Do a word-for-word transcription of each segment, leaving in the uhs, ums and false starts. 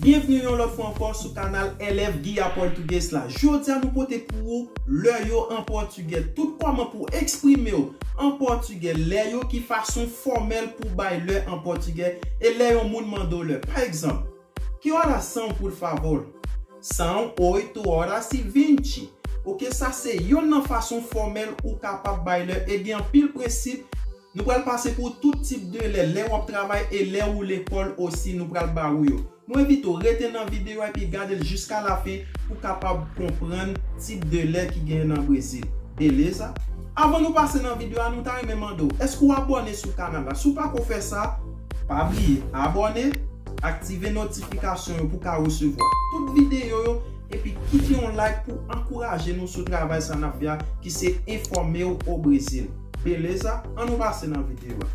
Byenvni yon lòt fwa ankò sou kanal L F Guia Português la. Jodi a nou pote pou ou lè yo an pòtigè. Tout kòman pou eksprime w an pòtigè, lè yo, ki fason fòmèl pou bay lè an pòtigè, e lè yon moun mande w lè. Pa egzanp, que horas são, por favor? São oito horas e vinte. Ok, sa se yonn nan fason fòmèl ou kapab bay lè. E gen anpil prensip. Nou pral pase pou tout tip de lè, lè w ap travay e lè ou lekòl osi, nou pral ba ou yo. Nou envite w rete nan videyo a epi gade l jiska lafen pou w kapab konprann tip de lè ki genyen nan Brezil. Beleza? Avan nou pase nan videyo a, nou ta renmen mande w, èske w abòne sou kanal la? Si w pako fè sa, pa bliye abòne, aktive notifikasyon yo pou w ka resevwa tout videyo yo, epi kite yon like pou ankouraje nou sou travay sa n ap fè a, ki se enfòme w o Brezil. Beleza? Ann nou pase nan videyo a.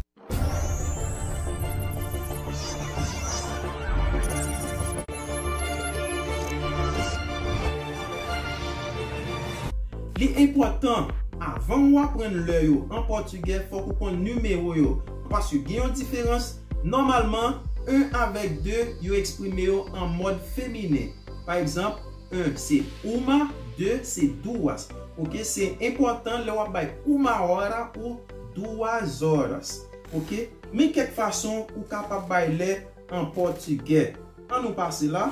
Li enpòtan, avan w aprann lè yo an pòtigè, fòk ou konn nimewo yo. Paske gen yon diferans, nòmalman, un avèk deux, yo eksprime yo an mòd feminen. Pa egzanp, un se uma, deux se duas. Ok, se enpòtan lè w ap bay uma hora ou duas horas. Ok, men kèk fason ou kapab bay lè an pòtigè. Ann nou pase la.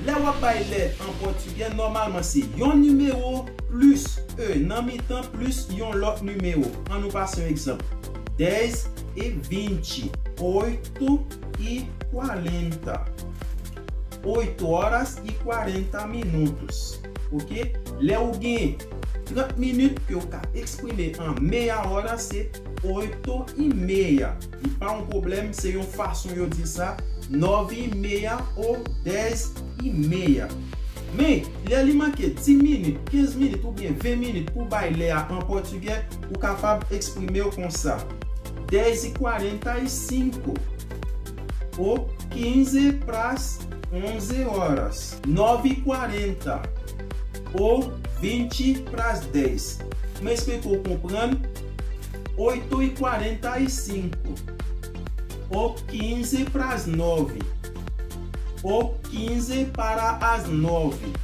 Lè w ap bay lè an pòtigè, nòmalman se yon nimewo plis e nan mitan plis yon lòt nimewo. Ann nou pase yon egzanp. Dez e vinte, oito e quarenta. Oito horas e quarenta minutos. Ok? Lè ou gen trant minit ke w ka eksprime an meia hora, se oito e meia. Li pa yon pwoblèm, se yon fason yo di sa, nove e meia ou dez e meia. Men, lè li manke dis minit, kenz minit oubyen ven minit pou bay lè a an pòtigè, ou kapab eksprime w konsa. Dez e quarenta e cinco, ou quinze pras onze horas. Nove e quarenta, ou vinte pras dez. Mwen espere ke w konprann. Oito e quarenta e cinco, ou quinze pras nove, ou quinze para as nove.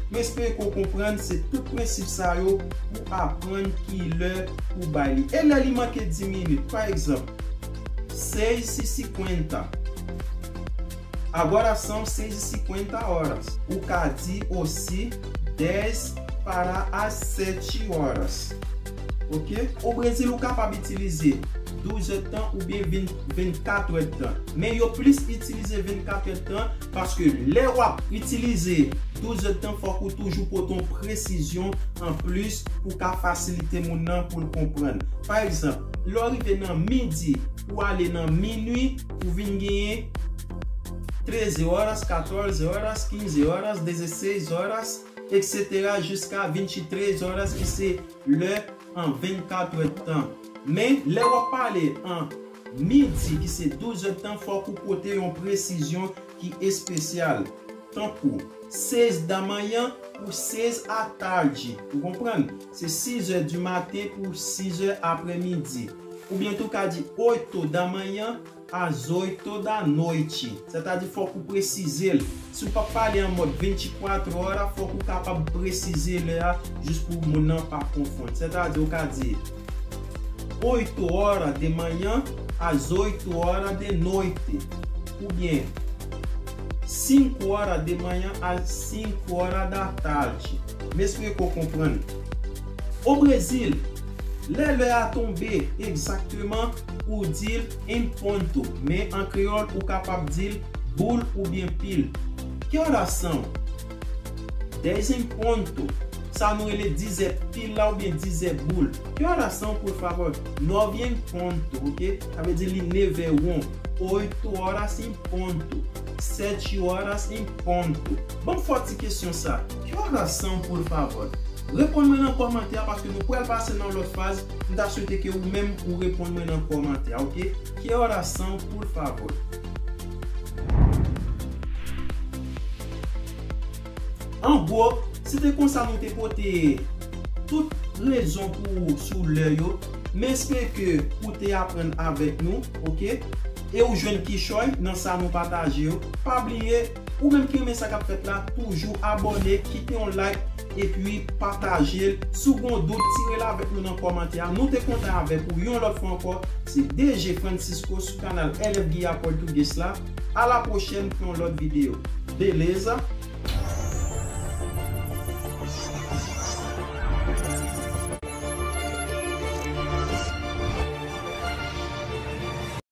Mwen espere ke w konprann, se tout prensip sa yo pou aprann ki lè pou bay li. E lè li manke dis minit, pa egzanp, seis e cinquenta. Agora são seis e cinquenta horas. Ou ka di osi dez para as sete horas. Ok? O Brezil, ou kapab itilize douz èdtan oubyen ven, vennkat èdtan. Men yo plis itilize vennkat èdtan paske lè w ap itilize douz èdtan, fòk ou toujou pote yon presizyon anplis pou ka fasilite moun nan pou l konprann. Pa egzanp, lè w rive nan midi pou ale nan minui, ou vin genyen treze horas, catorze horas, quinze horas, dezesseis horas, et cetera, jiska vinte e três horas, ki se lè an vennkat èdtan. Men, lè w ap pale an midi, ki se douz èdtan, fòk ou pote yon presizyon ki espesyal. Tankou, seis da manhã pou seis à tarde. Ou konprann? Se six heures du matin pou six heures après-midi. Oubyen tou ka di oito da manhã às oito da noite. Sètadi, fòk ou presize l. Si w p ap pale an mòd ventikwatro hora, fòk ou kapab presize lè a jis pou moun nan pa konfonn. Sètadi, ou ka di oito hora de manhã às oito hora de noite. Oubyen cinco hora de manhã às cinco hora da tarde. M espere ke w konprann. O Brezil, lè lè a tonbe egzakteman, ou di l em ponto, men an kreyòl, ou kapab di l boul oubyen pil. Que horas são? Dez em ponto. Sa nou rele dizè pil la oubyen dizè boul. Que horas são, por favor? Nove em ponto, ok? Sa vle di li nevè won. Oito horas em ponto. Sete horas em ponto. Ban m fè ti kesyon sa. Que horas são, por favor? Reponn mwen nan kòmantè a, paske nou pral pase nan lòt faz. M ta swete ke ou menm ou reponn mwen nan kòmantè a, ok? Que horas são, por favor? An gwo, se te konsa nou te pote tout rezon pou ou sou lè yo. M espere ke ou te aprann avèk nou, ok? e ou jwenn kichòy nan sa nou pataje yo, pa bliye, ou menm ki renmen sa k ap fèt la, toujou abòne, kite yon like, epi pataje l. Si w gen yon dout, tire l avèk nou nan kòmantè a. Nou te kontan avèk ou yon lòt fwa ankò. Se D J Francisco sou kanal L F Guia Português la. A la pwochèn pou yon lòt videyo. Beleza?